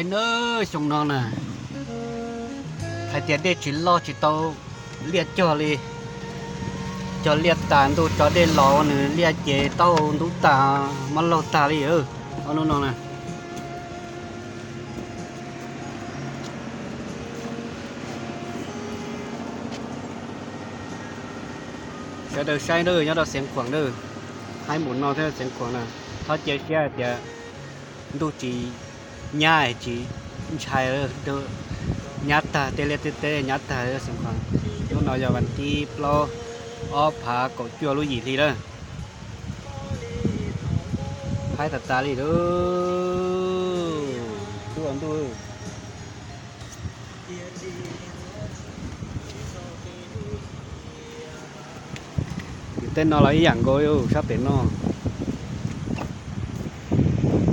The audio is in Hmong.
Nawb, xyoo no na, hais tias dej tsis loj tsis tau liaj cog li. Cog liaj tas ntuj tso dej los nws liaj ces taub hau ntub tag, mob laug tag li. Ob hnub no na, sawv daws saib nyob rau Xeev Khuam, haib npaum no thiab Xeev Khuam na. Thov cia siab hais tias ntuj tsis nyab tsis ntshai, nyab tag, tej liaj tej teb nyab tag Xeev Khuam. Hnub no yog vas thib plaub, ob phav kaum cuaj lub yim hli lawm. Haib tas tas li lauj. Ntuj, ntuj. Tim tej no los ib yam nkaus li sab pem no.